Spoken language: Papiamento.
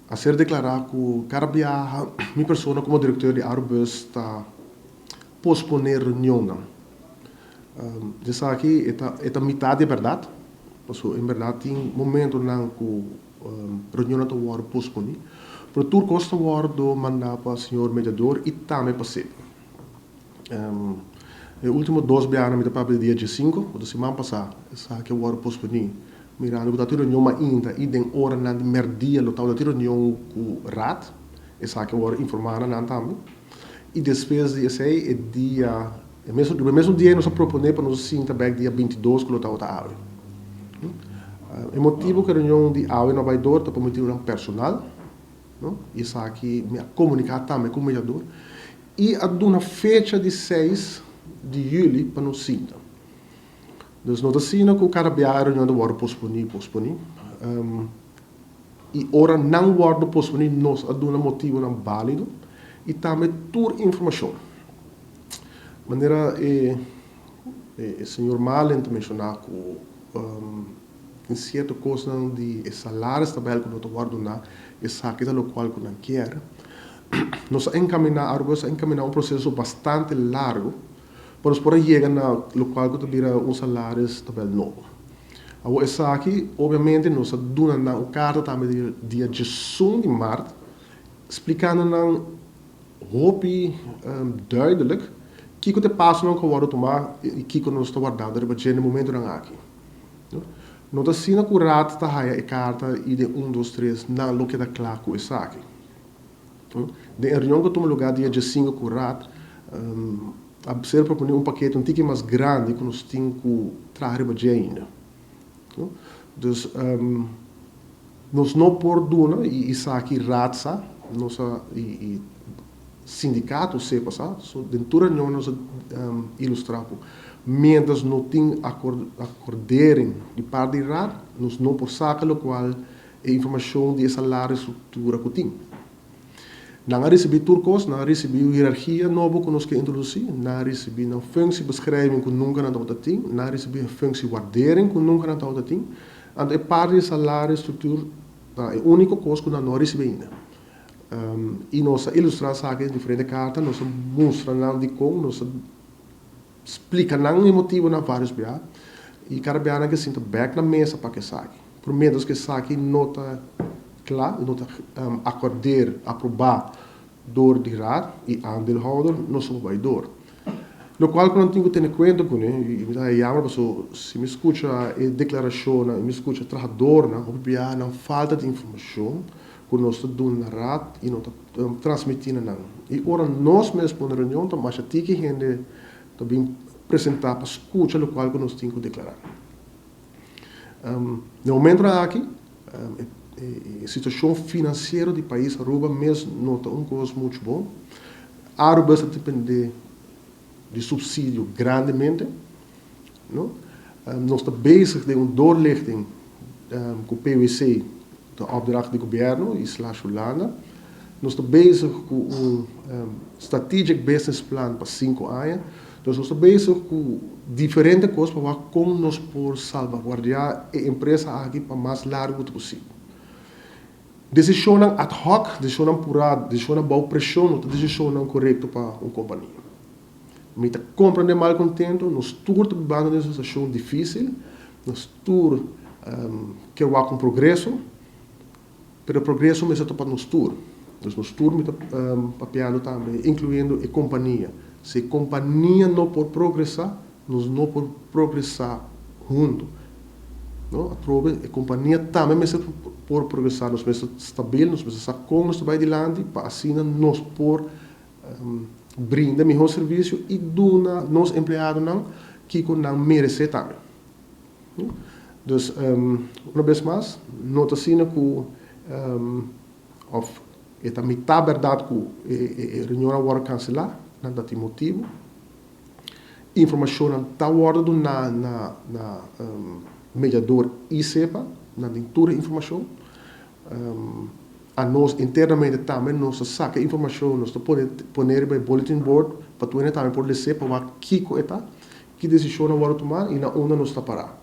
A ser declara cu cada biaha mi persona como director di Arubus ta pospone reunionnan. Esaki e ta mitad di berdad, paso en berdad tin momentonan cu reunionnan ta wordo posponi, pero tur cos ta wordo manda pa señor mediador y tambe pa SEPA. E ultimo dos biaha mi ta papia di dia 15, otro siman pasa, esaki a wordo posponi, mirando cu ta tin reunion mainta y den oranan di merdia lo tabata tin reunion cu Raad, esaki a wordo informa na nan tambe. Y despues di esey e dia, e mesun, e mesun dia nos a propone pa nos sinta bek dia 22 cu lo tabata awe. E motibo cu e reunion di awe no a bay door ta pa motibonan personal, no? Y esaki mi a comunica tambe cu mediador y a duna fecha di 6 di juli pa nos sinta. Dus no ta asina cu cada biaha e reunion ta wordo posponi, posponi. Y ora nan wordo posponi, nos a duna motibonan valido y tambe tur informacion. Manera e señor Malen ta menciona cu tin cierto cosnan di e salaristabel cu no ta wordo duna, esaki ta locual cu nan kier. Nos a encamina, Arubus a encamina un proceso bastante largo pa nos por a yega na locual cu ta bira un salaristabel nobo. Awor esaki, obviamente, nos a duna nan un carta tambe di dia 11 di maart, explicando nan hopi duidelijk kico t'e pasonan cu a wordo tuma y kico nos ta wardando riba dje na momentonan aki. No? No ta asina cu Raad ta haya e carta y den 1, 2, 3 nan lo keda cla cu esaki. No? Den e reunion cu a tuma lugar dia 15 cu Raad, a ser proponi un pakete un tiki mas grandi cu nos tin cu traha riba dje ainda. No? Dus nos no por duna y esaki Raad sa, nos a, y sindicato SEPA sa, so den tur reunion nos a ilustra cu mientras no tin acordering di parti di Raad, nos no por saca locual e informacion di e salarisstructuur cu tin. Nan a ricibi tur cos, nan a ricibi hierarchia nobo cu nos ke introduci, nan a ricibi nan functiebeschrijving cu nunca nan tabata tin, nan a ricibi functiewaardering cu nunca nan tabata tin. Anto e parti di salarisstructuur ta e unico cos cu nan no a ricibi ainda. Y nos a ilustra esaki den diferente carta, nos a mustra nan di con, nos a splica nan e motibo na varios bia, y cada bia nan ke sinta bek na mesa pa cu esaki. Por mientras cu esaki no ta cla, no ta acordeer, aproba door di Raad y aandeelhouder, no so bay door. Locual cu nan tin cu tene cuenta cu ne, y mi ta jammer paso si mi scucha e declaracionnan y mi scucha trahadornan, hopi bia nan falta di informacion cu nos ta duna na Raad y no ta transmiti na nan. Y ora nos mes pone reunion, ta masha tiki hende ta bin presenta pa scucha locual cu nos tin cu declara. Na momento aki, e situacion financiero di pais Aruba mes no ta un cos mucho bon. Aruba ta depende di subsidio grandemente, no? Nos ta bezig den un doorlichting cu PwC, de opdracht di gobierno y slash Hulanda. Nos ta bezig cu un strategic business plan pa 5 aña. Dus nos ta bezig cu diferente cos pa wak con nos por salvaguardia e empresa aki pa mas largo posibel. Decisionnan ad hoc, decisionnan pura, decisionnan bou presion, no ta decisionnan corecto pa un compania. Mi ta comprende malcontento, nos tur ta bibando den un situacion dificil, nos tur ke wak un progreso, pero progreso mester ta pa nos tur. Dus nos tur mi ta papiando tambe, incluyendo e compania. Si e compania no por progresa, nos no por progresa hunto. No? Atrobe, e compania tambe mester por progresa, nos mester stabil, nos mester sa con nos ta bay dilanti, pa asina nos por brinda mihor servicio y duna nos empleadonan kico nan merece tambe. No? Dus, un bes mas, no ta asina cu of e ta mitad berdad cu e reunion a wordo cancela, nan ta tin motibo. Informacionnan ta wordo duna na mediador y SEPA, nan tin tur e informacion. A nos internamente tambe nos ta saca informacion, nos ta pone riba e bulletin board pa tur hende tambe por lesa pa wak kico e ta, ki decision a wordo tuma y na unda nos ta para.